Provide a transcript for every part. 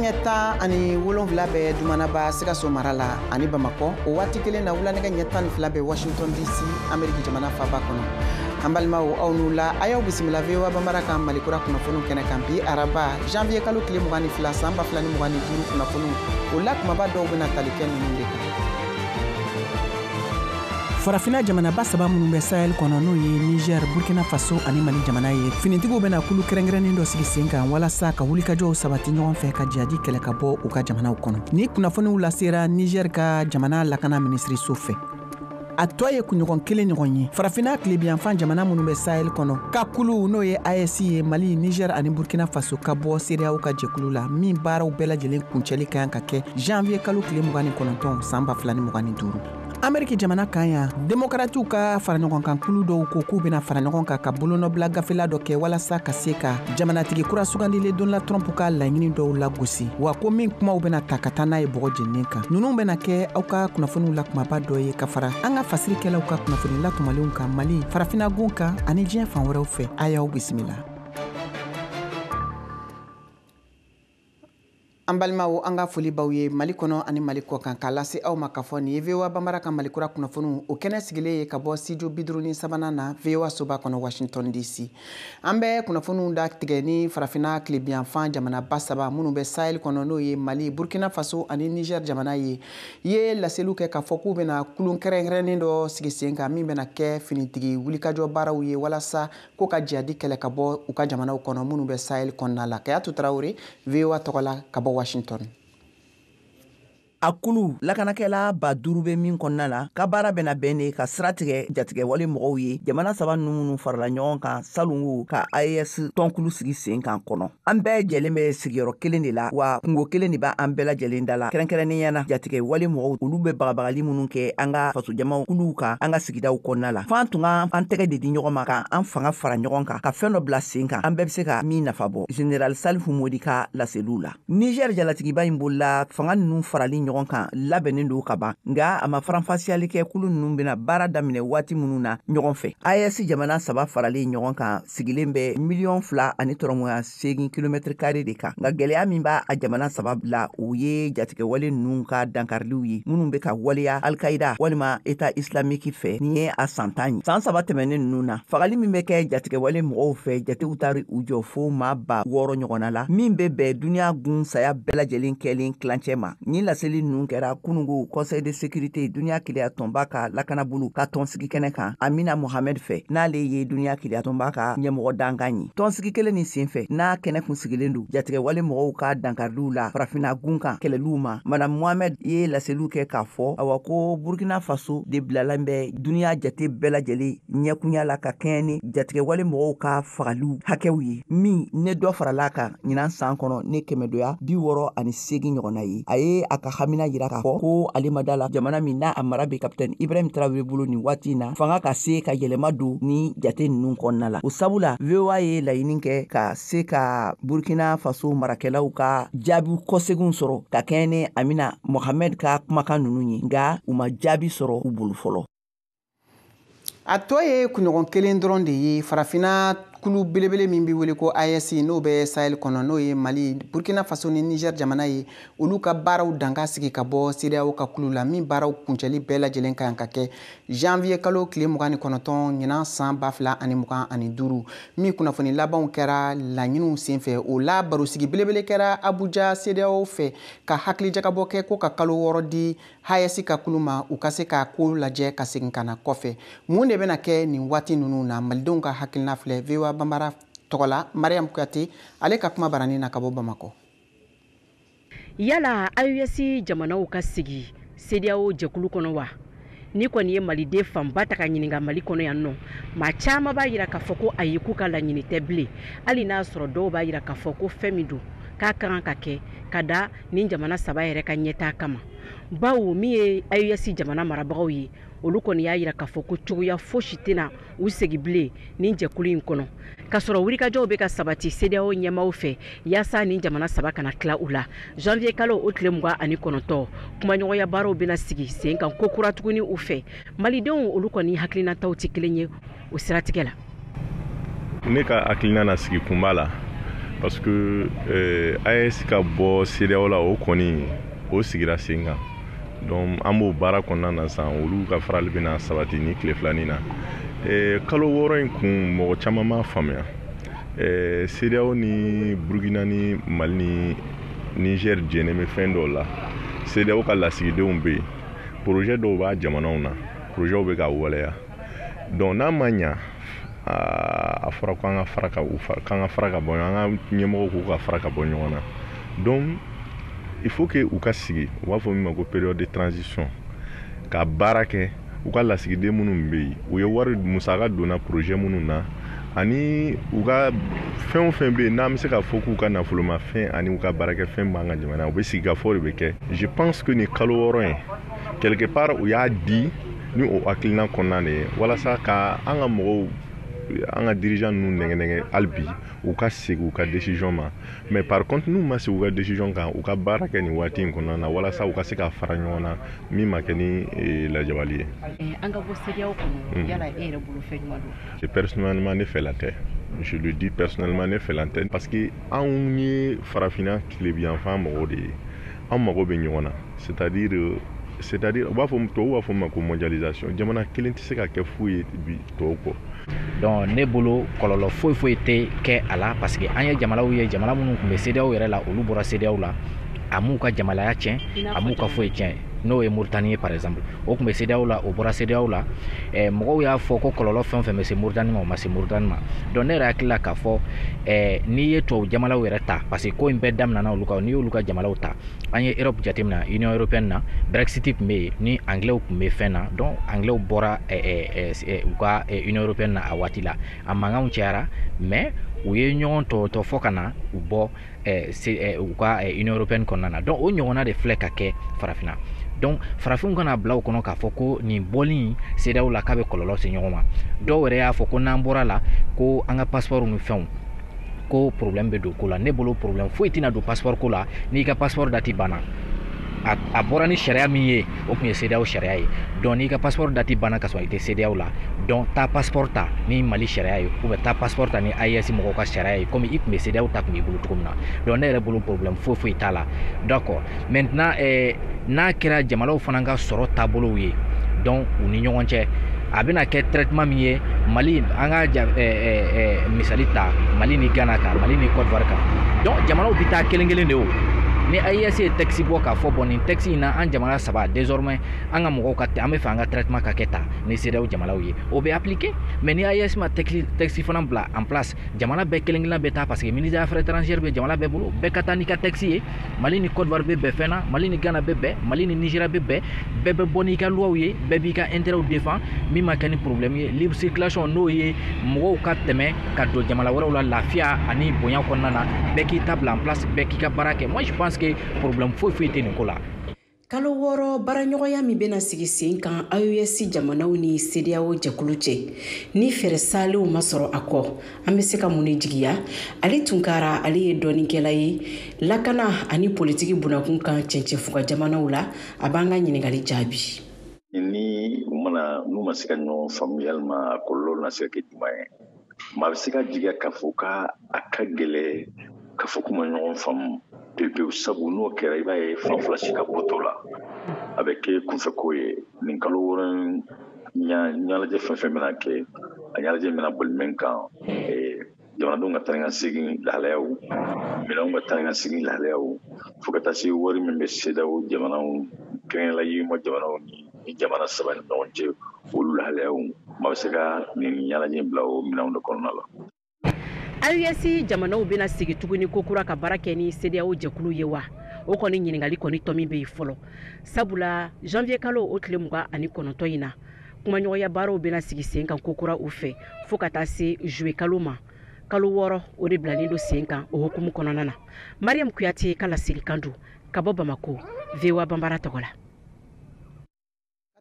Ɲɛ 17 bɛ Dumanaba Sikaso mara la ani Bamakɔ. O waati kelen na, wulanɛgɛ ɲɛ 12 bɛ Washington DC, Ameriki jamana faba kɔnɔ. An balimaw, aw n'u la, a y'aw bisimila VOA Bambara kan Malikura kunnafoniw kɛnɛ kan bi araba, janvier kalo tile 22, san 2025. Kunnafoniw o la, kumaba dɔw bɛna tali kɛ ninnu de kan. Farafina jamanaba saba minnu bɛ Sahel kɔnɔ, n'o ye Niger, Burkina Faso ani Mali jamana ye, finitigiw bɛna kulu kɛrɛnkɛrɛnnen dɔ sigi sen kan walasa ka wulikajɔw sabati ɲɔgɔn fɛ ka jihadi kɛlɛ ka bɔ u ka jamanaw kɔnɔ. Ni kunnafoniw lasera Niger ka jamana lakana minisiriso fɛ. A tɔ ye kunɲɔgɔn kelen ɲɔgɔn ye, Farafina tilebiyanfan jamana minnu bɛ Sahel kɔnɔ ka kulu, n'o ye AES ye, Mali, Niger ani Burkina Faso, ka bɔ CEDEAO ka jɛkulu la, min baaraw bɛɛ lajɛlen kuncɛli ka kan ka kɛ janvier kalo tile 29, san 2025. Ameriki jamana kan yan, Demokaratiw ka faraɲɔgɔnkan kulu dɔw ko k'u bɛna fara ɲɔgɔn kan ka bolonɔbila gafela dɔ kɛ walasa ka se ka jamanatigi kura sugandilen Donald Trump ka laɲini dɔw lagosi, wa ko min kumaw bɛna ta ka taa n'a ye bɔgɔ jeninen kan. Ninnu bɛna kɛ aw ka kunnafoniw la kumaba dɔ ye, ka fara an ka fasirikɛlaw ka kunnafoni latumalenw kan Mali, farafinagun kan ani diɲɛ fan wɛrɛw fɛ. A y'aw bisimila. An balimaw, an ka foli baw ye Mali kɔnɔ ani Mali kɔ kan, k'a lase aw ma k'a fɔ nin ye VOA Bambara ka Malikura kunnafoniw o kɛnɛ sigilen ye ka bɔ studio 53nan na, VOA soba kɔnɔ, Washington DC. An bɛ kunnafoniw da tigɛ ni Farafina tilebiyanfan jamanaba saba minnu bɛ Sahel kɔnɔ, n'o ye Mali, Burkina Faso ani Niger jamana ye, ye laseliw kɛ k'a fɔ k'u bɛna kulun kɛrɛnkɛrɛnnen dɔ sigi sen kan min bɛna kɛ finitigi wulikajɔ baaraw ye walasa ko ka jihadi kɛlɛ ka bɔ u ka jamanaw kɔnɔ minnu bɛ Sahel kɔnɔna la. Kayatu Tarawele, VOA tɔgɔ la ka bɔ Washington. A kulu lakanakɛla 5000 bɛ min kɔnɔna la, ka baara bɛna bɛn de ka sira tigɛ jatigɛwale mɔgɔw ye. Jamana saba ninnu minnu farala ɲɔgɔn kan salongo ka AES tɔnkulu sigi sen kan kɔnɔ, an bɛɛ jɛlen bɛ sigiyɔrɔ kelen de la, wa kungo kelen de b'an bɛɛ lajɛlen da la. Kɛrɛnkɛrɛnnenya na, jatigɛwale mɔgɔw, olu bɛ bagabagali minnu kɛ an ka fasojamaw kuluw kan an ka sigidaw kɔnɔna la, f'an tun ka an tɛgɛ de di ɲɔgɔn ma, ka an fanga fara ɲɔgɔn kan, ka fɛn dɔ bila sen kan an bɛɛ bɛ se ka min nafa bɔ, Général Salifu Modi ka laseliw la. Niger jalatigiba in bolola fanga ninnu farali ɲɔgɔn kan labɛnnen don ka ban, nka a ma faranfasiyali kɛ kulu ninnu bɛna baara daminɛ waati minnu na ɲɔgɔn fɛ. AES jamana saba faralen ɲɔgɔn kan sigilen bɛ 2,8 miliyɔn kilomɛtiri kare de kan, nka gɛlɛya min b'a a jamana saba la, o ye jatigɛwale ninnu ka dankariliw ye minnu bɛ ka waleya Alkaïda walima État islamique fɛ. Nin ye a san 10 ye. San 3 tɛmɛnen ninnu na, fagali min bɛ kɛ jatigɛwale mɔgɔw fɛ, jatew taari u jɔ fo maa 6000 ɲɔgɔnna la, min bɛ bɛn duniɲa gun saya bɛɛ lajɛlen kɛlen tilancɛ ma. Nin laseli ninnu kɛra kunungo Conseil de sécurité, duniɲa keleya tɔnba ka lakanabolo ka tɔnsigi kɛnɛ kan, Amina Mohamed fɛ, n'ale ye duniɲa keleya tɔnba ka ɲɛmɔgɔ dankan ye. Tɔnsigi kelen nin sen fɛ, n'a kɛnɛ kun sigilen don jatigɛwale mɔgɔw ka dankariliw la Farafina gun kan kɛlɛliw ma, Madame Mohamed ye laseliw kɛ k'a fɔ awa ko Burkina Faso de bilalen bɛ duniɲa jate bɛɛ lajɛlen ɲɛkunya la ka kɛɲɛ ni jatigɛwale mɔgɔw ka fagaliw hakɛw ye, min ne dɔ farala kan ɲinan san kɔnɔ ne 668 ɲɔgɔnna ye. A ye a ka hamina yira k'a fɔ ko ale ma da la jamana min n'a a mara bɛ Kapitɛni Ibrahim Tarawele bolo nin waati in na, fanga ka se ka yɛlɛma don ni jate ninnu kɔnɔna la. O sabu la, VOA ye laɲini kɛ ka se ka Burkina Faso marakɛlaw ka jaabi kɔseginw sɔrɔ ka kɛɲɛ ni Amina Mohamed ka kumakan ninnu ye, nka u ma jaabi sɔrɔ u bolo fɔlɔ. A tɔ ye kunɲɔgɔn kelen dɔrɔn de ye, Farafinna kulu belebele min bɛ wele ko AES, n'o bɛ Sahel kɔnɔ, n'o ye Mali, Burkina Faso ni Niger jamana ye, olu ka baaraw danka sigi ka bɔ CEDEAO ka kulu la, min baaraw kuncɛli bɛɛ lajɛlen ka kan ka kɛ janvier kalo tile 29, ɲinan san 2025. Min kunnafoni labanw kɛra laɲiniw senfɛ, o la barosigi belebele kɛra Abuja CEDEAO fɛ ka hakilijagabɔ kɛ ko ka kalo 6 di AES ka kulu ma, u ka se ka ko lajɛ ka segin ka na kɔfɛ. Mun de bɛna kɛ nin waati ninnu na? Malidenw ka hakilina filɛ VOA Bambara tɔgɔ la, Mariam Kuyate ale ka kuma baranin na ka bɔ Bamakɔ. Yala AES jamanaw ka sigi CEDEAO jɛkulu kɔnɔ wa? Ni kɔni ye maliden fanba ta ka ɲininka Mali kɔnɔ yan nɔ, maa caman b'a yira k'a fɔ ko ayi, k'u ka laɲini tɛ bilen, hali n'a sɔrɔ dɔw b'a yira k'a fɔ ko fɛn min don, k'a ka kan ka kɛ ka da nin jamana saba yɛrɛ ka ɲɛtaa kama. Bawo min ye AES jamana marabagaw ye, olu kɔni y'a yira k'a fɔ ko cogoya fosi tɛna u segi bilen nin jɛkulu in kɔnɔ, k'a sɔrɔ wulikajɔw bɛ ka sabati CEDEAO ɲɛmaaw fɛ yaasa nin jamana saba kana tila u la. Janvier kalo o tile 29, kumaɲɔgɔnya baaraw bɛna sigi sen kan ko kura tuguni u fɛ. Malidenw, olu kɔni hakilinataw tɛ kelen ye o siratigɛ la. Ne ka hakilina na, sigi kun b'a la. Parce que AES ka bɔ CEDEAO la, o kɔni o sigira sen kan. Donc an b'o baara kɔnɔna na sisan, olu ka farali bɛna sabati ni tile filanin na. Kalo 6 in kun, mɔgɔ caman m'a faamuya. CEDEAO ni Burukina ni Mali ni Niger jɛnnen bɛ fɛn dɔw la. CEDEAO ka lasigidenw bɛ yen, projet dɔw b'a jamanaw na, projet bɛ ka waleya. Donc n'a ma ɲa, a fɔra ko an ka fara ka k'an ka fara ka bɔ, an ka ɲɛmɔgɔw k'u ka fara ka bɔ ɲɔgɔn na. Donc il faut que u ka sigi, u b'a fɔ min ma ko période de transition, ka baara kɛ. U ka lasigiden minnu bɛ yen, u ye wari musaka donna projet minnu na, ani u ka fɛn o fɛn bɛ yen n'an bɛ se k'a fɔ k'u ka nafolomafɛn ani u ka baarakɛfɛn b'an ka jamana, u bɛ sigi ka fɔ de bɛ kɛ. Je pense que nin kalo 6 in, quelque part, u y'a di ni o hakilina kɔnɔna de ye, walasa ka an ka mɔgɔw, an ka dirigeant ninnu nɛgɛ nɛgɛ hali bi u ka segin u ka décision ma. Mais par contre, n'u ma segin u ka décision kan, u ka baara kɛ nin waati in kɔnɔna na, walasa u ka se ka fara ɲɔgɔn na, min ma kɛ ni lajabali ye. An ka bɔ CEDEAO kɔnɔ, yala e yɛrɛ bolo, fɛn jumɛn don? Personnellement, ne fɛla tɛ. Je le dis personnellement, ne fɛla tɛ, parce que anw ye farafinna tilebiyanfan mɔgɔw de ye, an mago bɛ ɲɔgɔn na. C'est-à-dire u b'a fɔ, tubabu b'a fɔ ma ko mondialisation. Jamana kelen tɛ se ka kɛ foyi ye bi tɔw kɔ. Donc ne bolo, kɔlɔlɔ foyi foyi tɛ kɛ a la, parce que an ye jamanaw ye, jamana minnu tun bɛ CEDEAO yɛrɛ la, olu bɔra CEDEAO la, a m'u ka jamalaya tiɲɛ, a m'u ka foyi tiɲɛ. N'o ye Mauritanie ye par exemple, o tun bɛ CEDEAO la, o bɔra CEDEAO la. Mɔgɔw y'a fɔ ko kɔlɔlɔ fɛn o fɛn bɛ se Mauritanie ma, o ma se Mauritanie ma. Donc ne yɛrɛ hakili la k'a fɔ n'i ye tubabu jamanaw yɛrɛ ta, parce que ko in bɛɛ daminɛna olu kan, n'i y'olu ka jamanaw ta, an ye Europe jateminɛ, Union européenne na, Brexit tun bɛ yen, ni Anglais tun bɛ fɛn na. Donc Anglais bɔra u ka Union européenne na a waati la, a mankanw cayara, mais u ye ɲɔgɔn tɔtɔ fɔ ka na u bɔ u ka Union européenne kɔnɔna na. Donc o ɲɔgɔnna de filɛ ka kɛ farafinna. Donc farafinw kana bila u kɔnɔ k'a fɔ ko nin bɔli CEDEAO la, k'a bɛ kɔlɔlɔ se ɲɔgɔn ma. Dɔw yɛrɛ y'a fɔ ko n'an bɔra la, ko an ka passeport ni fɛnw, ko problème bɛ don ko la. Ne bolo, problème foyi tɛna don passeport ko la. N'i ka passeport date banna, a bɔra ni sariya min ye, o tun ye CEDEAO sariya ye. Donc n'i ka passeport date banna ka sɔrɔ i tɛ CEDEAO la, donc taa passeport ta ni Mali sariya ye, ou bien taa passeport ta ni AES mɔgɔw ka sariya ye, komi i tun bɛ CEDEAO ta tun b'i bolo cogo min na. Donc ne yɛrɛ bolo, problème foyi foyi t'a la. D'accord. Maintenant, n'a kɛra jamanaw fana ka sɔrɔ taabolow ye, donc u ni ɲɔgɔn cɛ, a bɛna kɛ traitement min ye, Mali, an ka misali ta Mali ni Ghana kan, Mali ni Côte d'Ivoire kan. Donc jamanaw bɛ taa kelen kelen de. O ni AES ye texte bɔ k'a fɔ, bon, nin texte in na, an jamana saba, désormais an ka mɔgɔw ka, an bɛ fɛ an ka traitement ka kɛ tan ni CEDEAO jamanaw ye, o bɛ appliquer. Mais ni AES ma texte fana bila en place, jamana bɛɛ kelen kelen bɛ taa, parce que ministre des Affaires étrangères bɛ jamana bɛɛ bolo, bɛɛ ka taa n'i ka texte ye. Mali ni Côte d'Ivoire bɛ bɛn fɛn na, Mali ni Ghana bɛ bɛn, Mali ni Nigeria bɛ bɛn, bɛɛ bɛ bɔ n'i ka loi ye, bɛɛ b'i ka intérêt défend, min ma kɛ ni problème ye. Libre circulation, n'o ye mɔgɔw ka tɛmɛ ka don jamana wɛrɛw la lafiya ani bonya kɔnɔna na, bɛɛ k'i ta bila en place, bɛɛ k'i ka baara kɛ. Moi, je pense que problème foyi foyi tɛ nin ko la. Kalo 6 baaraɲɔgɔnya min bɛna sigi sen kan AES jamanaw ni CEDEAO jɛkulu cɛ, ni fɛɛrɛ salenw ma sɔrɔ a kɔ, an bɛ se ka mun de jigiya? Ale Tunkara, ale ye dɔnnikɛla ye lakana ani politiki bunakun kan cɛncɛnfuga jamanaw la, a b'an ka ɲininkali jaabi. Ni u mana n'u ma se ka ɲɔgɔn faamu, yalima kɔlɔlɔ na se ka kɛ jumɛn ye? Maa bɛ se ka jigiya k'a fɔ k'a a ka gɛlɛ k'a fɔ k'u ma ɲɔgɔn faamu pewu pewu, sabu n'o kɛra, i b'a ye fan fila si ka bɔ t'o la, a bɛ kɛ kunfɛko ye. Nin kalo 6 ɲɛnajɛ fɛn fɛn bɛna kɛ, a ɲɛnajɛ bɛna boli min kan, jamanadenw ka taa ni ka segin lahalayaw, minɛnw ka taa ni ka segin lahalayaw, fo ka taa se wari min bɛ CEDEAO jamanaw, kɛrɛnkɛrɛnnenya la yiriwa jamanaw ni jamana saba ni ɲɔgɔn cɛ, olu lahalayaw, maa bɛ se ka nin ɲɛnajɛ bila o minɛnw de kɔnɔna la. AES jamanaw bɛna sigi tuguni ko kura ka baara kɛ ni CEDEAO jɛkulu ye wa? O kɔni ɲininkali kɔni tɔ min bɛ yen fɔlɔ, sabula janvier kalo o tile 29 in na, kumaɲɔgɔnya baaraw bɛna sigi sen kan kokura u fɛ fo ka taa se juillet kalo ma. Kalo 6, o de bilalen don sen kan o hukumu kɔnɔna na. Mariam Kuyate ka laselikan don ka bɔ Bamako, VOA Banbara tɔgɔ la.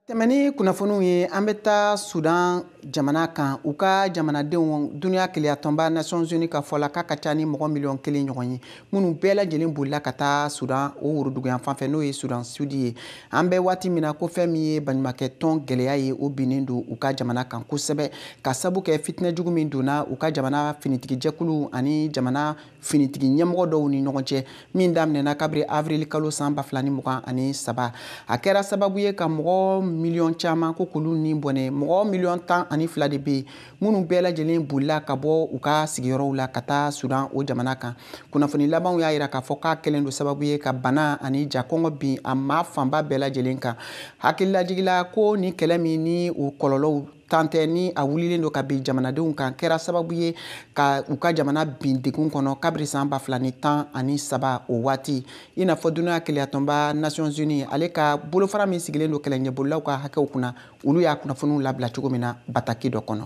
Tɛmɛ ni kunnafoniw ye, an bɛ taa Sudan. jamana kan, u ka jamanadenw duniya keleyatɔnba Nations Unies ka fɔ la k'a ka ca ni mɔgɔ 1 miliyɔn ɲɔgɔn ye minnu bɛɛ lajɛlen bolila ka taa Sudan o woroduguyan fan fɛ, n'o ye Sudan Sud ye. An bɛ waati min na, ko fɛn min ye baɲumakɛ tɔn gɛlɛya ye, o binnen don u ka jamana kan kosɛbɛ, ka sabu kɛ fitinɛ jugu min donna u ka jamana finitigijɛkulu ani jamana finitigi ɲɛmɔgɔ dɔw ni ɲɔgɔn cɛ, min daminɛna kabiri avril kalo san 2023. A kɛra sababu ye ka mɔgɔ miliyɔn caman ko k'olu ni bɔnɛ. Mɔgɔ 12 miliyɔn de bɛ yen minnu bɛɛ lajɛlen bolila ka bɔ u ka sigiyɔrɔw la ka taa Sudan o jamana kan. Kunnafoni labanw y'a yira k'a fɔ k'a kɛlen don sababu ye ka bana ani jakɔngɔ bin a maa fanba bɛɛ lajɛlen kan. Hakililajigila ko ni kɛlɛ min ni o kɔlɔlɔw tan tɛ ni a wulilen don ka bin jamanadenw kan, kɛra sababu ye ka u ka jamana bin degun kɔnɔ kabiri san 2013 o waati. I n'a fɔ duniya keleyatɔnba Nations Unies, ale ka bolofara min sigilen don kɛlɛɲɛbolilaw ka hakɛw kunna, olu y'a kunnafoniw labila cogo min na bataki dɔ kɔnɔ.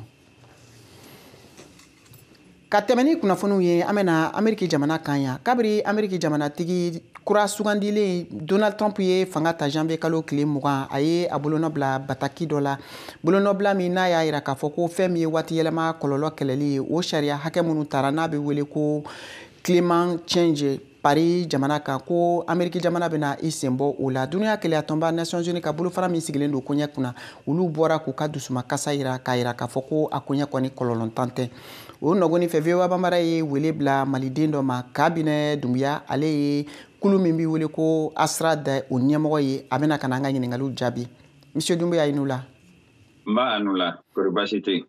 Ka tɛmɛ ni kunnafoniw ye, an bɛna Ameriki jamana kan yan. Kabiri Ameriki jamanatigi kura sugandilen Donald Trump ye fanga ta janvier kalo tile 20, a ye a bolonɔ bila bataki dɔ la, bolonɔbila min n'a y'a yira k'a fɔ ko fɛn min ye waati yɛlɛma kɔlɔlɔ kɛlɛli ye, o sariya hakɛ minnu tara n'a bɛ wele ko climate change Paris jamana kan, ko Ameriki jamana bɛna i sen bɔ o la. Duniya keleyatɔnba Nations Unies ka bolofara min sigilen don koɲɛ kunna, olu bɔra k'u ka dusumakasa yira, k'a yira k'a fɔ ko a koɲɛ kɔni kɔlɔlɔntan tɛ. O nɔgɔni fɛ, VOA Bambara ye wele bila maliden dɔ ma, Kabinɛ Dunbiya. Ale ye kulu min bɛ wele ko Asrad o ɲɛmɔgɔ ye. A bɛna ka na an ka ɲininkaliw jaabi. Monsieur Dunbiya, i n'u la. N b'a nu la, kɔri baasi tɛ yen?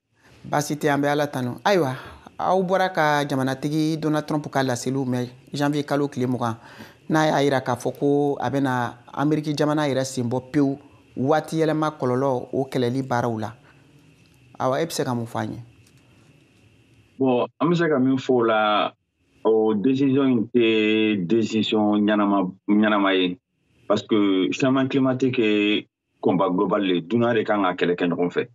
Baasi tɛ, an bɛ Ala tanu. Ayiwa, aw bɔra ka jamanatigi Donald Trump ka laseliw mɛn janvier kalo tile 20, n'a y'a yira k'a fɔ ko a bɛna Ameriki jamana yɛrɛ sen bɔ pewu waati yɛlɛma kɔlɔlɔ o kɛlɛli baaraw la. Awa, e bɛ se ka mun fɔ an ye? Bon, an bɛ se ka min fɔ o la, o décision in tɛ décision ɲɛnama ɲɛnama ye, parce que changement climatique ye combat global de, dunuya de kan ka kɛlɛ kɛ ɲɔgɔn fɛ.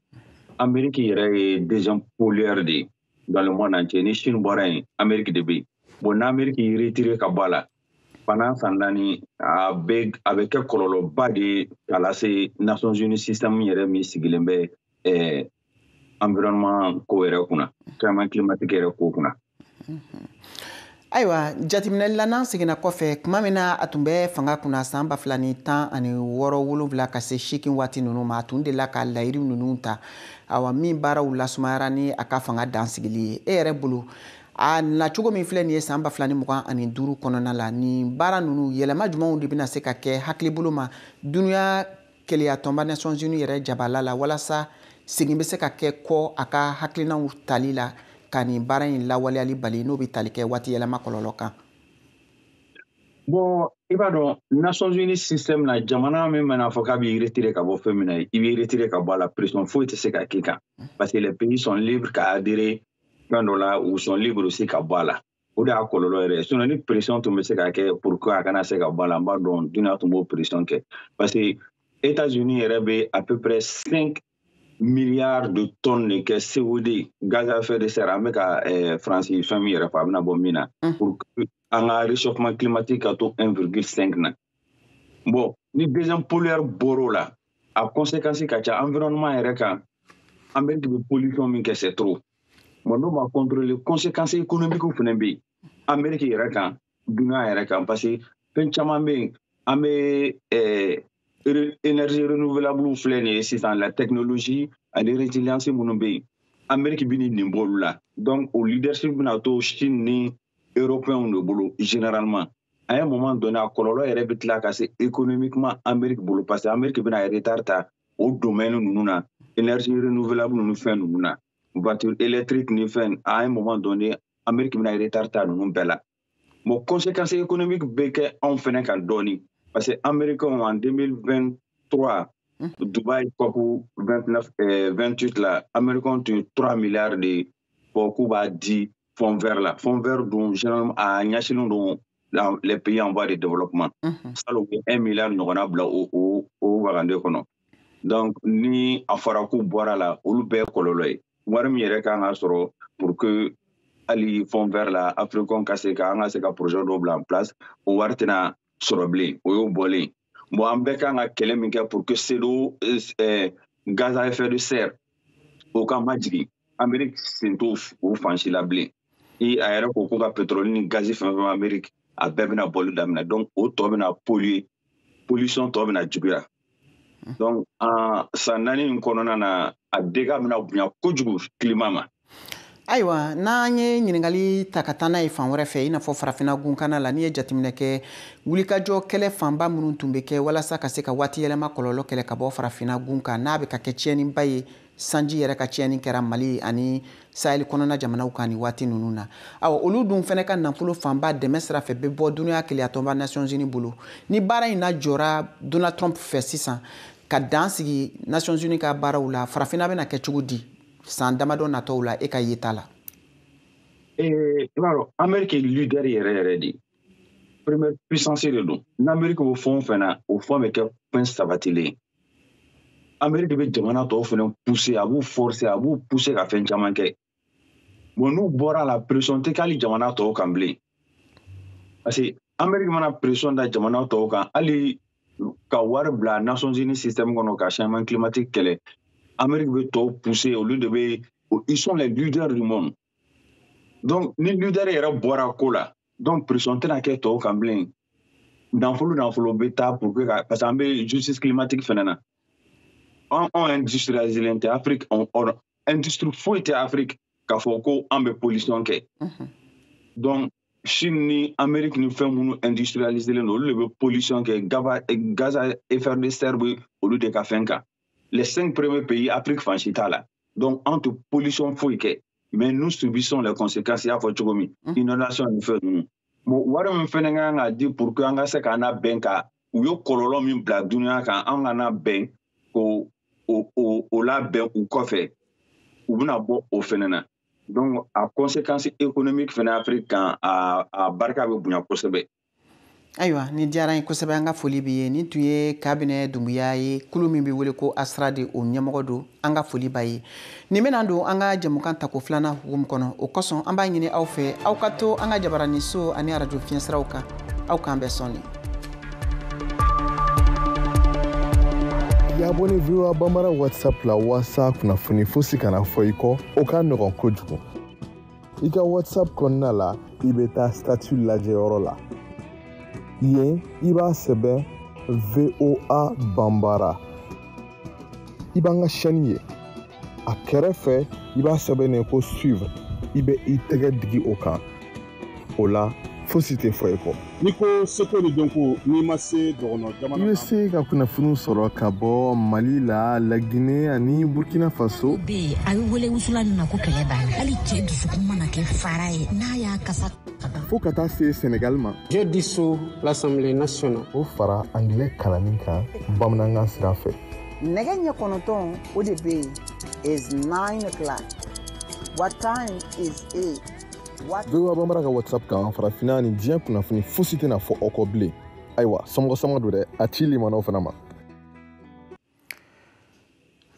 Amérique yɛrɛ ye deuxième pollueur de ye dans le monde entier. Ni Chine bɔra yen, Amérique de bɛ yen. Bon, n'Amérique y'i retiré ka bɔ a la pendant san 4, a bɛ kɛ kɔlɔlɔba de ye k'a lase Nations Unies système yɛrɛ min sigilen bɛ environnement ko yɛrɛ kunna, changement climatique yɛrɛ ko kunna. Ayiwa, jateminɛli la, n'an seginna kɔfɛ tuma min na a tun bɛ fanga kunna san 2016 7 ka se 8 waati ninnu ma, a tun delila ka layiru ninnu ta, awa, min baaraw lasumayara ni a ka fanga dansigili ye. E yɛrɛ bolo, a nacogo min filɛ nin ye san 2025 kɔnɔna la, nin baara ninnu yɛlɛma jumɛnw de bɛna se ka kɛ hakili bolo ma duniya keleyatɔnba Nations Unies yɛrɛ jabala la, walasa segin bɛ se ka kɛ kɔ a ka hakilinaw tali la ka nin baara in lawaleyali bali, n'o bɛ tali kɛ waati yɛlɛma kɔlɔlɔ kan? Bon, i b'a dɔn, Nations Unies système na, jamana min mana fɔ k'a b'i retirer ka bɔ fɛn min na, i b'i retirer ka bɔ a la, pression foyi tɛ se ka k'i kan, parce que les pays sont libres ka adhérer fɛn dɔ la, ou sont libres aussi ka bɔ a la. O de y'a kɔlɔlɔ yɛrɛ ye. Sinon ni pression tun bɛ se ka kɛ pour que a kana se ka bɔ a la, n b'a dɔn dunuya tun b'o pression kɛ, parce que États-Unis yɛrɛ bɛ à peu près 5 milliards de tonnes de kɛ CO2, gaz à effet de serre. An bɛ ka Faransi fɛn min yɛrɛ fɔ, a bɛna bɔ min na pour que an ka réchauffement climatique ka to 1,5 na. Bon, ni deuxième pollueur bɔr'o la, a conséquence ka ca environnement yɛrɛ kan. Amérique bɛ pollution min kɛ, c'est trop. Bon, n'o ma contrôler, conséquences économiques fana bɛ yen Amérique yɛrɛ kan, dunuya yɛrɛ kan, parce que fɛn caman bɛ yen. An bɛ énergie renouvelable filɛ nin ye sisan, la technologie ani résilience minnu bɛ yen, Amérique bɛ nin bɔ olu la. Donc o leadership bɛna to Chine ni Européens de bolo généralement. À un moment donné, a kɔlɔlɔ yɛrɛ bɛ tila ka se économiquement Amérique bolo, parce que Amérique bɛna retard ta o domaine ninnu na, énergie renouvelable ninnu, fɛn ninnu na, voiture électrique ni fɛn. À un moment donné, Amérique bɛna retard ta ninnu bɛɛ la. Bon, conséquence économique bɛ kɛ anw fɛnɛ kan dɔɔni, parce que Américains en 2023, Dubaï COP 29, 28 la, Américains tun ye 3 milliards de fɔ k'u b'a di fonds vert la. Fonds vert dun, généralement a ɲɛsinnen don les pays en voie de développement. Salon u ye 1 milliard ɲɔgɔnna bila o wagande kɔnɔ. Donc ni a fɔra k'u bɔra la, olu bɛɛ ye kɔlɔlɔ ye. Wari min yɛrɛ kan ka sɔrɔ pour que hali fonds vert la, Africains ka se ka an ka se ka projet dɔw bila en place, o wari tɛna sɔrɔ bilen. O y'o bɔlen. Bon, an bɛɛ kan ka kɛlɛ min kɛ pour que CO, gaz à effet de serre O ka majigin, Amérique sen t'o o fan si la bilen. I a yɛrɛ ko ko ka pétrole ni gazi fɛn fɛn Amérique, a bɛɛ bɛna bɔli daminɛ. Donc o tɔ bɛna polluer, pollution tɔ bɛna juguya. Donc san 4 in kɔnɔna na, a dégâts bɛna bonya kojugu climat ma. Ayiwa, n'an ye ɲininkali ta ka taa n'a ye fan wɛrɛ fɛ, i n'a fɔ farafinna gunkana la, n'i ye jateminɛ kɛ, wulikajɔ kɛlɛ fanba minnu tun bɛ kɛ walasa ka se ka waati yɛlɛma kɔlɔlɔ kɛlɛ ka bɔ farafinna gun kan, n'a bɛ ka kɛ tiɲɛniba ye, sanji yɛrɛ ka tiɲɛni kɛra Mali ani Sahel kɔnɔna jamanaw kan nin waati ninnu na. Awa, olu dun fɛnɛ ka nafolo fanba dɛmɛ sira fɛ bɛ bɔ dunuya keleyatɔnba Nations Unies bolo. Ni baara in na jɔra Donald Trump fɛ sisan ka dan sigi Nations Unies ka baaraw la, farafinna bɛna kɛ cogo di san damadɔ natɔw la, e ka yeta la? I b'a dɔn, Amérique ye leader yɛrɛ yɛrɛ de, première puissance de don. N'Amérique bɛ fɛn o fɛn na, o fɛn bɛ kɛ fɛn sabatilen ye. Amérique bɛ jamana tɔw fɛnɛ pousser, a b'u forcer, a b'u pousser ka fɛn caman kɛ. Bon, n'u bɔra la, pression tɛ k'ale jamana tɔw kan bilen, parce que Amérique mana pression da jamana tɔw kan, hali ka wari bila Nations Unies système kɔnɔ ka changement climatique kɛlɛ, Amérique bɛ tɔw pousser, olu de bɛ, ils sont les leaders du monde. Donc ni leader yɛrɛ bɔra ko la, donc pression tɛna kɛ tɔw kan bilen. Nafolo bɛ taa pour que ka, parce que an bɛ justice climatique fɛnɛ na. An industrialisé tɛ Afrique, on industrie foyi tɛ Afrique k'a fɔ ko an bɛ pollution kɛ. Donc Chine ni Amérique ni fɛn minnu industrialisé don, olu de bɛ pollution kɛ, gaz à effet de serre bɛ olu de ka fɛn kan. Les 5 premiers pays, Afrique fan si t'a la. Donc an tɛ pollution foyi kɛ, mais nous subissons les conséquences. I y'a fɔ cogo min, inondation ni fɛn ninnu. Bon, wari min fɛnɛ kan ka di pour que an ka se k'an labɛn ka u ye kɔlɔlɔ min bila dunuya kan, an ka na bɛn k'o o labɛn u kɔfɛ, u bɛna bɔ o fɛnɛ na. Donc a conséquence économique fɛnɛ Afrique kan, a barika bɛ bonya kosɛbɛ. Ayiwa, ni diyara n ye kosɛbɛ, an ka foli b'i ye. Nin tun ye Kabinɛ Dunbuya ye, kulu min bɛ wele ko Astra de, o ɲɛmɔgɔ don. An ka foli b'a ye. Nin bɛna don an ka jɛmukan tako filanan hukumu kɔnɔ. O kosɔn, an b'a ɲini aw fɛ, aw ka to an ka jabaraniso ani arajo fiɲɛsiraw kan. Aw k'an bɛn sɔɔni. I abonné VOA Bambara WhatsApp la walasa kunnafoni fosi kana fɔ i kɔ, o ka nɔgɔn kojugu. I ka WhatsApp kɔnɔna la, i bɛ taa statut lajɛyɔrɔ la. Yen, i b'a sɛbɛn VOA Bambara. I b'an ka chaîne ye. A kɛrɛfɛ, i b'a sɛbɛn ko suivre. I bɛ i tɛgɛ digi o kan. O la, fosi tɛ fɔ i kɔ. N'i ko seko ni dɔnko, n'i ma se dɔgɔnɔ jamana I bɛ se ka kunnafoniw sɔrɔ ka bɔ Mali la, Laginɛ ani Burkina Faso. Bɛ yen, a bɛ wele wusulan min ma ko kɛlɛ b'a la, hali cɛ dusukun mana kɛ fara ye, n'a y'a kasa. Fo ka taa se Senegal ma. Je dissous l'Assemblée nationale. O fara angilɛ kalanni kan bamanankan sira fɛ. Nɛgɛ ɲɛ 9, o de bɛ yen, is 9 o'clock. What time is it? What VOA Bambara ka WhatsApp kan, farafinna ni diɲɛ kunnafoni fosi tɛna fɔ aw kɔ bilen. Ayiwa, somɔgɔ sama don dɛ, a ci limanaw fana ma.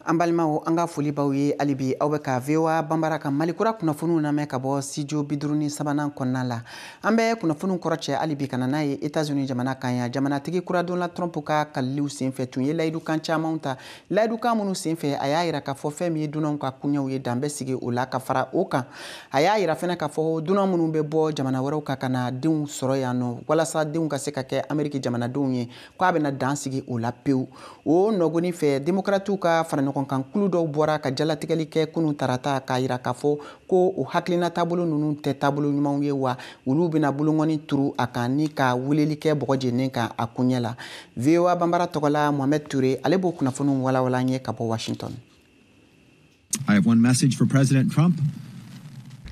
An balimaw, an ka foli b'aw ye hali bi. Aw bɛ ka VOA Banbara ka Malikura kunnafoniw lamɛn ka bɔ studio 53nan kɔnɔna la. An bɛ kunnafoniw kɔrɔ cɛ hali bi ka na n'a ye Etats-Unis jamana kan yan. Jamanatigi kura Donald Trump ka kaliliw senfɛ tun ye layidukan camanw ta, layidukan minnu senfɛ a y'a yira k'a fɔ fɛn min ye dunanw ka koɲɛw ye, dan bɛ sigi o la. Ka fara o kan, a y'a yira fɛnɛ k'a fɔ dunan minnu bɛ bɔ jamana wɛrɛw kan ka na denw sɔrɔ yan nɔ walasa denw ka se ka kɛ Ameriki jamanadenw ye, k'a bɛna dan sigi o la pewu. O nɔgɔni fɛ, démocratiw ka fara ɲɔgɔn kan kulu dɔw bɔra ka jalatigɛli kɛ kunu tarata, k'a yira k'a fɔ ko o hakilina taabolo ninnu tɛ taabolo ɲumanw ye, wa olu bɛna bolonkɔni turu a kan ni ka weleli kɛ bɔgɔ jeninen kan a koɲɛ la. VOA Banbara tɔgɔla, Mohamed Toure, ale b'o kunnafoniw walawala an ye ka bɔ Washington. I have one message for President Trump.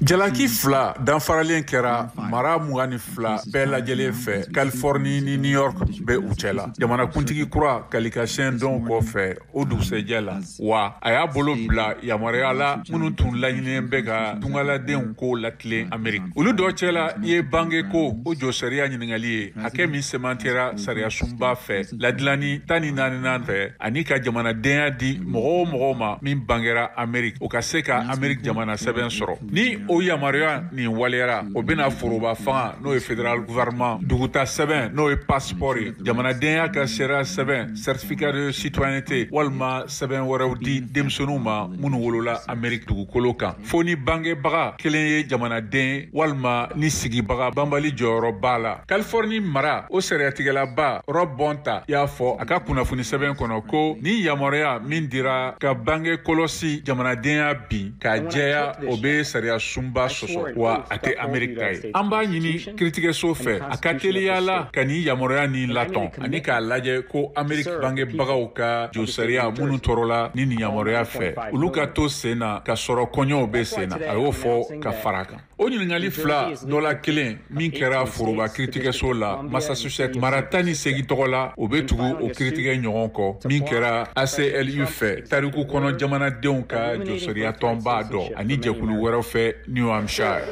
Jalaki fila danfaralen kɛra mara 22 bɛɛ lajɛlen fɛ, Californie ni New York bɛ u cɛ la, jamanakuntigi kura kalikasiyɛn dɔw kɔfɛ o dugusɛjɛ la. Wa a y'a bolo bila yamaruya la minnu tun laɲininen bɛ ka tungaladenw ko latilen Ameriki. Olu dɔ cɛla i ye bange ko o jɔ sariya ɲininkali ye, hakɛ min sɛmɛntiyara sariyasunba fɛ ladilanni 14nan fɛ, ani ka jamanadenya di mɔgɔ o mɔgɔ ma min bangera Ameriki, o ka se ka Ameriki jamana sɛbɛn sɔrɔ ni o yamaruya nin waleyara, o bɛna foroba fanga n'o ye federal gouvernement duguta sɛbɛn n'o ye passeport ye, jamanadenya ka sariya sɛbɛn certificat de citoyenneté walima sɛbɛn wɛrɛw di denmisɛnninw ma minnu wolola Amérique dugukolo kan, fo ni bangebaga kelen ye jamanaden walima ni sigibaga banbali jɔyɔrɔ b'a la. Californie mara o sariyatigɛlaba Rob Bonta y'a fɔ a ka kunnafoni sɛbɛn kɔnɔ ko ni yamaruya min dira ka bange kɔlɔsi jamanadenya bin k'a jɛya, o bɛ sariya sunba sɔsɔ, wa a tɛ Amérique ta ye. An b'a ɲini kiiritigɛso fɛ a ka teliya la ka nin yamaruya nin latɔn ani k'a lajɛ ko Amérique bangebagaw ka josariya minnu tɔɔrɔla ni nin yamaruya fɛ, olu ka to sen na ka sɔrɔ kɔɲɔw bɛ sen na. A y'o fɔ ka fara a kan. O ɲininkali fila dɔ la kelen min kɛra foroba kiiritigɛso la Massachusetts mara 18 tɔgɔ la, o bɛ tugu o kiiritigɛ ɲɔgɔn kɔ min kɛra ACLU fɛ, tariku kɔnɔ jamanadenw ka josariya tɔnba dɔ, ani jɛkulu wɛrɛw fɛ New Hampshire.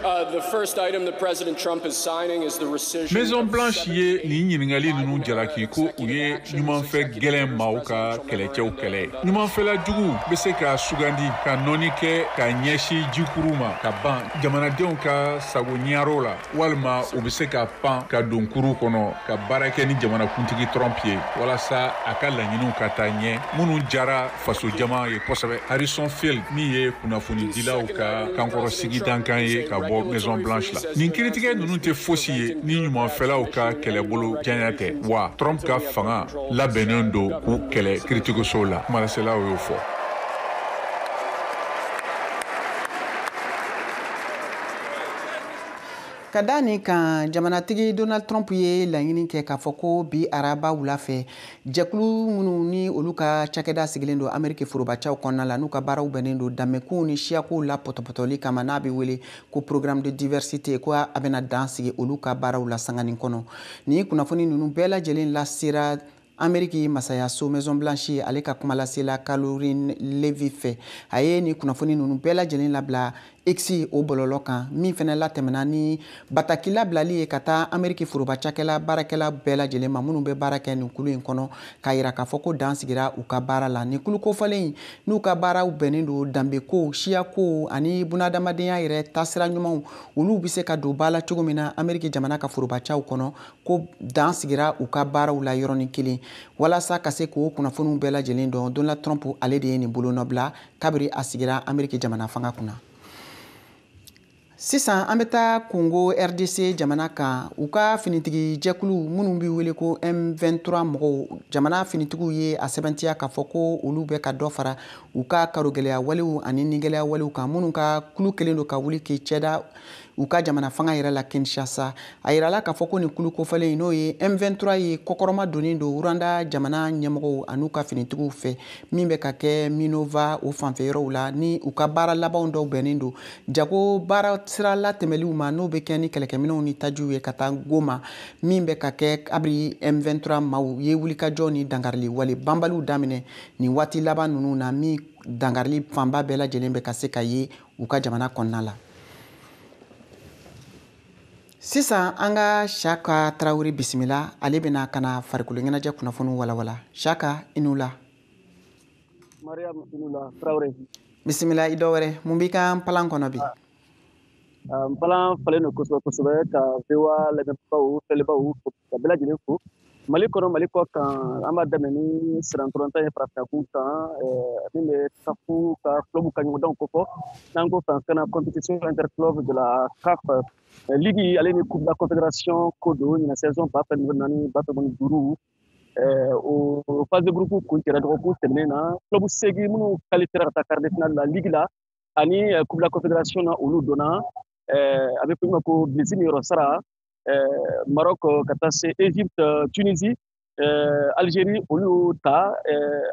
Maison Blanche ye nin ɲininkali ninnu jalaki ko u ye ɲumanfɛ gɛlɛn maaw ka kɛlɛcɛw kɛlɛ. Ɲumanfɛla jugu bɛ se ka sugandi ka nɔɔni kɛ ka ɲɛsin jikuru ma ka ban jamanadenw ka sago ɲɛyɔrɔ la, walima u bɛ se ka pan ka don kuru kɔnɔ ka baara kɛ ni jamanakuntigi Trump ye walasa a ka laɲiniw ka taa ɲɛ minnu jara fasojama ye kosɛbɛ. Harrison Field min ye kunnafonidilaw ka kankɔrɔsigi dankan ye ka bɔ Maison Blanche la, nin kiiritigɛ ninnu tɛ fosi ye ni ɲumanfɛlaw ka kɛlɛbolo janya tɛ, wa Trump ka fanga labɛnnen don k'u kɛlɛ kiiritigɛso la, kumalaselaw y'o fɔ. Ka da nin kan, jamanatigi Donald Trump ye laɲini kɛ k'a fɔ ko bi araba wula fɛ, jɛkulu minnu ni olu ka cakɛda sigilen don Amérique forobacaw kɔnɔna la, n'u ka baaraw bɛnnen don danbekow ni siyakow la pɔtɔpɔtɔli kama, n'a bɛ wele ko programme de diversité, ko a bɛna dan sigi olu ka baaraw la sanganin kɔnɔ. Nin kunnafoni ninnu bɛɛ lajɛlen lasera Amérique masayaso Maison Blanche ale ka kumalasela Caroline Levy fɛ. A ye nin kunnafoni ninnu bɛɛ lajɛlen labila X o bɔlɔlɔ kan, min fɛnɛ latɛmɛna ni bataki labilali ye ka taa Amérique foroba cakɛla baarakɛla bɛɛ lajɛlen ma minnu bɛ baara kɛ nin kulu in kɔnɔ, k'a yira k'a fɔ ko dan sigira u ka baara la. Nin kulu kofɔlen in n'u ka baaraw bɛnnen don danbeko, siyako ani bunadamadenya yɛrɛ taasira ɲumanw, olu bɛ se ka don ba la cogo min na Amérique jamana ka forobacaw kɔnɔ, ko dan sigira u ka baaraw la yɔrɔnin kelen. Walasa ka se k'o kunnafoniw bɛɛ lajɛlen dɔn, Donald Trump ale de ye nin bolonɔbila kabiri a sigira Amérique jamana fanga kunna. Sisan an bɛ taa Congo RDC jamana kan. U ka finitigi jɛkulu minnu bɛ wele ko M23 mɔgɔw, jamana finitigiw ye a sɛbɛntiya k'a fɔ ko olu bɛ ka dɔ fara u ka karogɛlɛya walew ani nigɛlɛya walew kan, minnu ka kulu kelen don ka wuli k'i cɛda u ka jamana fanga yɛrɛ la Kinshasa. A yirala k'a fɔ ko nin kulu kofɔlen in n'o ye M23 ye, kɔkɔrɔma donnen don Rwanda jamana ɲɛmɔgɔw an'u ka finitigiw fɛ, min bɛ ka kɛ Minova o fanfɛ yɔrɔw la, ni u ka baara labanw dɔw bɛnnen don jago baara sira latɛmɛliw ma, n'o bɛ kɛ ni kɛlɛkɛminɛnw ni tajiw ye ka taa Goma, min bɛ ka kɛ kabiri M23 maaw ye wulikajɔ ni dankarili wale banbaliw daminɛ nin waati laban ninnu na, min dankarili fanba bɛɛ lajɛlen bɛ ka se ka ye u ka jamana kɔnɔna la. Sisan an ka Siaka Tarawele bisimila, ale bɛna ka na farikolo ɲɛnajɛ kunnafoniw walawala. Siaka, i ni wula. Mariam, i ni wula Tarawele. Bisimila i dɔ wɛrɛ, mun b'i ka npalan kɔnɔ bi? Npalan falen don kosɛbɛ kosɛbɛ ka VOA lamɛnbagaw, filɛbagaw ka bɛɛ lajɛlen fo. Mali kɔnɔ, Mali kɔ kan, an b'a daminɛ ni sirantɔlɔntan ye farafinna kun kan, min bɛ CAF ka club ka ɲɔgɔndanw kofɔ. N'an ko farafinna na compétition interclub de la CAF ligue ale ni coupe de la confédération ko don ɲinan saison 2024 2025, o phase de groupe kun cɛra dɔgɔkun tɛmɛnen na. Club 8 minnu qualifiera ka taa quart de finale la ligue la ani coupe de la confédération na, olu donna. A bɛ fɔ min ma ko Brésil niyɔrɔ sara, Maroc ka taa se Égypte, Tunisie, Algérie olu y'o ta.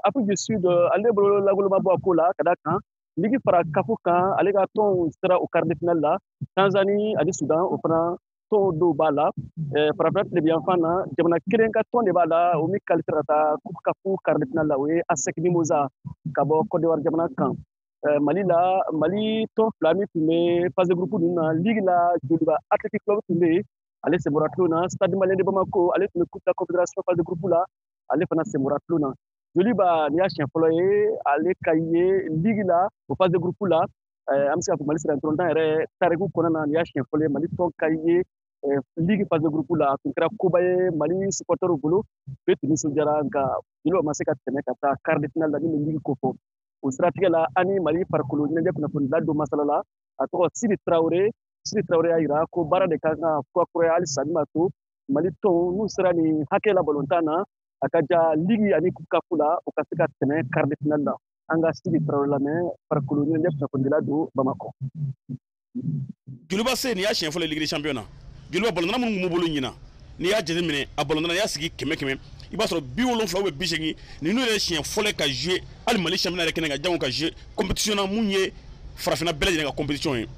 Afrique du Sud ale bolo lagolo ma bɔ a ko la, ka d'a kan ligue fara CAF kan, ale ka tɔnw sera o quart de finale la. Tanzanie ani Soudan o fana tɔn dɔw b'a la. Farafinna tilebinyanfan na, jamana kelen ka tɔn de b'a la, o min qualifiera ka taa coupe CAF quart de finale la, o ye ASEC Mimosa ka bɔ Côte d'Ivoire jamana kan. Mali la, Mali tɔn fila min tun bɛ phase de groupe ninnu na, ligue la, Joliba Athletic Club tun bɛ yen, ale sen bɔra tulon na. Stade Malien de Bamako ale tun bɛ coupe de la confédération phase de groupe la, ale fana sen bɔra tulon na. Joliba nin y'a siɲɛ fɔlɔ ye ale ka ye ligue la o phase de groupe la. An bɛ se k'a fɔ Mali sirantɔntan yɛrɛ tariku kɔnɔna na, nin y'a siɲɛ fɔlɔ ye Mali tɔn ka ye ligue phase de groupe la. A tun kɛra koba ye Mali supporters bolo, bɛɛ tun nisɔndiyara, nka Joliba ma se ka tɛmɛ ka taa quart de finale la min bɛ ligue kofɔ. O siratigɛ la, an ni Mali farikolo ɲɛnajɛ kunnafonidila dɔ masala la, a tɔgɔ Sidi Tarawele. Sidi Tarawele y'a jira ko baara de kan ka kurakuraya halisa min b'a to Mali tɔnw n'u sera nin hakɛ la balontan na, a ka ja ligue ani coupe CAF la, o ka se ka tɛmɛ quart de finale la. An ka Sidi Tarawele lamɛn, farikolo ɲɛnajɛ kunnafonidila don Bamakɔ. Joliba se nin y'a siɲɛ fɔlɔ Ligue des champions na. Joliba balontanna minnu tun b'u bolo ɲina, n'i y'a jateminɛ a balontanna y'a sigi 100 100, i b'a sɔrɔ 70 ou 80 ninnu yɛrɛ siɲɛ fɔlɔ ka jouer hali Mali championnat yɛrɛ kɛnɛ kan, jango ka jouer compétition na mun ye farafinna bɛɛ lajɛlen ka compétition ye.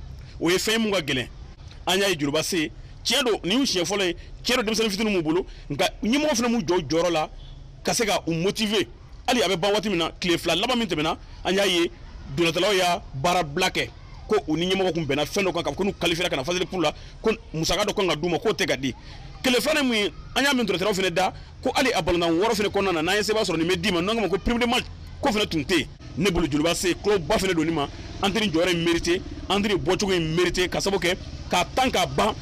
O ye fɛn ye mun ka gɛlɛn. An y'a ye Joliba se tiɲɛ don, nin y'u siɲɛ fɔlɔ ye, tiɲɛ don denmisɛnnin fitininw b'u bolo, nka ɲɛmɔgɔ fana m'u jɔ u jɔyɔrɔ la ka se ka u motiver. Hali a bɛ ban waati min na, tile 2 laban min tɛmɛna, an y'a ye donatalaw y'a baara bila kɛ ko u ni ɲɛmɔgɔ kun bɛnna fɛn dɔ kan, k'a fɔ ko n'u qualifiera ka na phase de poule la, ko musaka dɔ kan ka d'u ma, k'o tɛ ka di. Kile filanan mun ye, an y'a min donatalaw fana da ko hali a balontan 6 fana kɔnɔna na, n'an ye seba sɔrɔ nin bɛ d'i ma, n'an k'a ma ko prime de match, k'o fana tun tɛ yen. Ne bolo Joliba se club ba fana don nin ma, an tɛ nin jɔyɔrɔ in mérité, an tɛ nin bɔcogo in mérité, ka sababu kɛ k'a tan k'a ban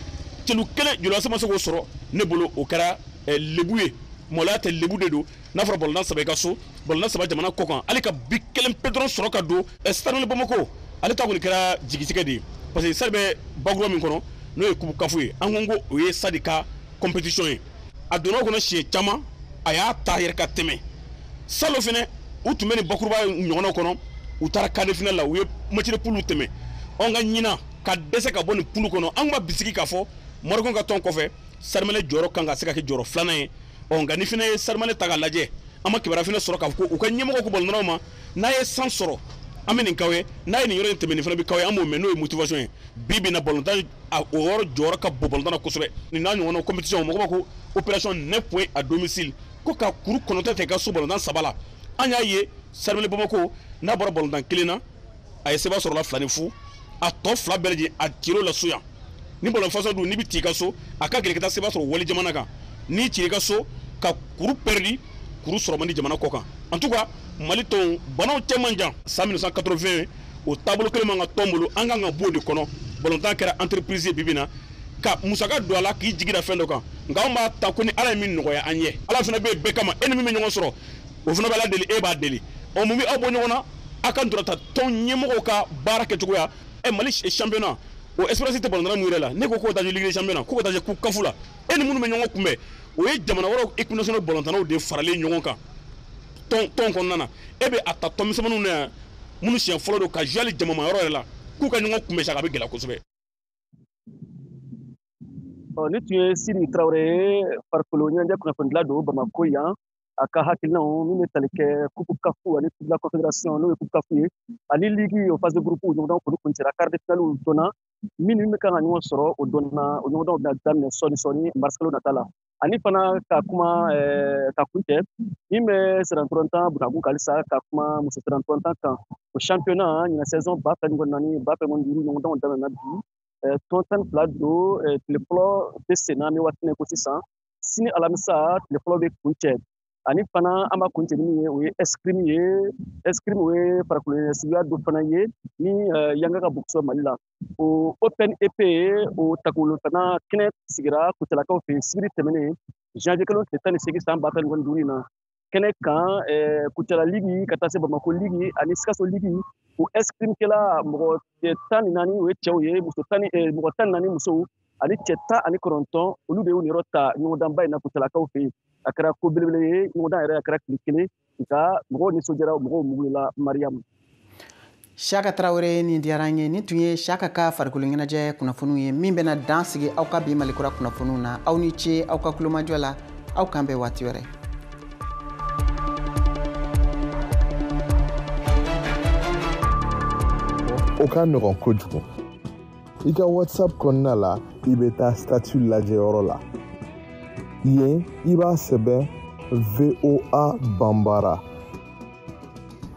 celu kelen Joliba se ma se k'o sɔrɔ. Ne bolo o kɛra lebu ye, maloya tɛ, lebu de don. N'a fɔra balontan 3 i ka so, balontan 3 jamana kɔ kan, hali ka bi kelen pe dɔrɔn sɔrɔ ka don Stade Bamako, ale ta kɔni kɛra jigitigɛ de ye, parce que Stade bɛ bakuruba min kɔnɔ n'o ye coupe CAF ye, an ko o ye Stade ka compétition ye. A donna o kɔnɔ siɲɛ caman, a y'a ta yɛrɛ ka tɛmɛ. Salon fɛnɛ u tun bɛ nin bakuruba ɲɔgɔnnaw kɔnɔ, u taara quart de finale la, u ye match de poule tɛmɛ. Ɔ nka ɲinan ka dɛsɛ ka bɔ nin poule kɔnɔ, an b'a bisigi k'a fɔ Marocain ka tɔn kɔfɛ Stade Malien jɔyɔrɔ kan ka se ka kɛ jɔyɔrɔ filanan ye. Ɔ nka ni fɛnɛ ye Stade Malien ta k'a lajɛ, an ma kibaruya fɛnɛ sɔrɔ k'a fɔ ko u ka ɲɛmɔgɔ ko balontannaw ma, n'a ye san sɔrɔ an bɛ nin k'aw ye, n'a ye nin yɔrɔ in tɛmɛ nin fana bɛ k'aw ye, an b'o mɛn, n'o ye motivation ye. Bi bi in na balontan o yɔrɔ jɔyɔrɔ ka bon balontan na kosɛbɛ. Nin n'a ɲɔgɔnna compétition, mɔgɔ b'a ko opération 9 points à domicile, ko ka kuru 9 ta i ka so balontan 3 la. An y'a ye Stade Malien Bamako n'a bɔra balontan 1 na, a ye seba sɔrɔ la 2-0, a tɔ 2 bɛɛ lajɛlen a cir'o la so yan. Ni balon façon dun n'i bɛ t'i ka so, a ka gɛlɛn ka taa seba sɔrɔ wali jamana kan. N'i cir'i ka so ka kuru perdu, kuru sɔrɔ man di jamana kɔ kan. En tout cas Mali tɔnw banaw cɛ man jan. San 1980 o taabolo kelen man ka tɔn bolo, an kan ka bɔ o de kɔnɔ. Balontan kɛra entreprise ye bi bi in na, ka musaka don a la k'i jigi da fɛn dɔ kan, nka anw b'a ta ko ni Ala ye min nɔgɔya an ye, Ala fana bɛ yen bɛɛ kama. E ni min bɛ ɲɔgɔn sɔrɔ, o fana bɛ Ala deli, e b'a deli. Ɔ mun bɛ aw bɔ ɲɔgɔn na? A ka ntolantan tɔn ɲɛmɔgɔw ka baara kɛcogoya. Mali championnat o expérience tɛ balontanna mun yɛrɛ la, ne ko k'o taa Ligue des champions, k'o taa coupe CAF la, e ni minnu bɛ ɲɔgɔn kunbɛn, o ye jamana wɛrɛw équipe nationale balontannaw de faralen ɲɔgɔn kan tɔn kɔnɔna na. E bɛ a ta tɔn misɛnmaninw na yan minnu siɲɛ fɔlɔ don ka jouer hali jamana yɔrɔ yɛrɛ la, k'u ka ɲɔgɔn kunbɛn sa, a bɛ gɛlɛya kosɛbɛ. Ɔ ni tun ye Sidi Tarawele ye, farikolo ɲɛnajɛ kunnafonidila don Bamakɔ yan. A ka hakilinaw min bɛ tali kɛ coupe CAF ani coupe de la confédération n'o ye coupe CAF ye ani ligue o phase de groupe ɲɔgɔndanw kɔni kuncɛra, quart de finale dɔnna, minnu bɛ kan ka ɲɔgɔn sɔrɔ o dɔnna, o ɲɔgɔndanw bɛna daminɛ sɔɔni sɔɔni mars kalo nata la. Ani fana ka kuma ka kuncɛ min bɛ sirantɔntan Bunagu halisa ka kuma muso sirantɔntan kan, o championnat ɲinan saison 2024 2025 ɲɔgɔndanw daminɛna bi. Tɔn 12 don, tile fɔlɔ bɛ sen na an bɛ waati min ko sisan, sini alamisa tile fɔlɔ bɛ kuncɛ. Ani fana an b'a kuncɛ ni min ye, o ye escrime ye. Escrime o ye farikolo ɲɛnajɛ suguya dɔ fana ye ni yanga ka bon kosɛbɛ Mali la. O Open EP o tako fana kɛnɛ sigira Kucalakaw fɛ yen sibiri tɛmɛnen janvier kalo tile 18 san 2025 in na. Kɛnɛ kan Kucala Ligue ka taa se Bamako Ligue ani Sikaso Ligue, o escrime kɛla mɔgɔ 14, o ye cɛw ye, muso tan ni mɔgɔ 14 musow ani cɛ 19, olu de y'u niyɔrɔ ta ɲɔgɔndanba in na Kucalakaw fɛ yen. A kɛra ko belebele ye, ɲɔgɔndan yɛrɛ a kɛra tile kelen, nka mɔgɔw nisɔndiyara, mɔgɔw mugula. Mariyamu Siaka Tarawele, nin diyara an ye. Nin tun ye Siaka ka farikolo ɲɛnajɛ kunnafoniw ye min bɛna dan sigi aw ka bi Malikura kunnafoniw na. Aw ni ce aw ka kulomajɔ la, aw k'an bɛn waati wɛrɛ. O ka nɔgɔn kojugu. I ka WhatsApp kɔnɔna la, i bɛ taa statut lajɛyɔrɔ la. Yen i b'a sɛbɛn VOA Banbara.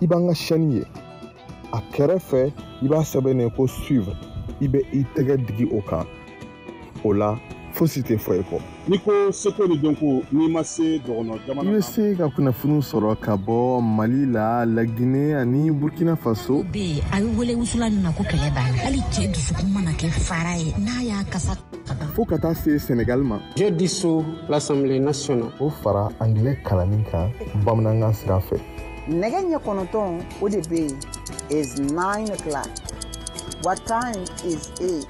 I b'an ka chaîne ye. A kɛrɛfɛ i b'a sɛbɛn ko suivre. I bɛ i tɛgɛ digi o kan. O la Fosi tɛ fɔ i kɔ. N'i ko seko ni dɔnko, n'i ma se dɔgɔnɔ jamana I bɛ se ka kunnafoniw sɔrɔ ka bɔ Mali la, Laginɛ ani Burkina Faso. Bɛ yen, a bɛ wele wusulan min ma ko kɛlɛ b'a la. Hali cɛ dusukun mana kɛ fara ye, n'a y'a kasa ka ban. Fo ka taa se Senegal ma. Je dissous l'Assemblée nationale. O fara angilɛ kalanni kan bamanankan sira fɛ. Nɛgɛ ɲɛ 9, o de bɛ yen. Is 9 o'clock. What time is it?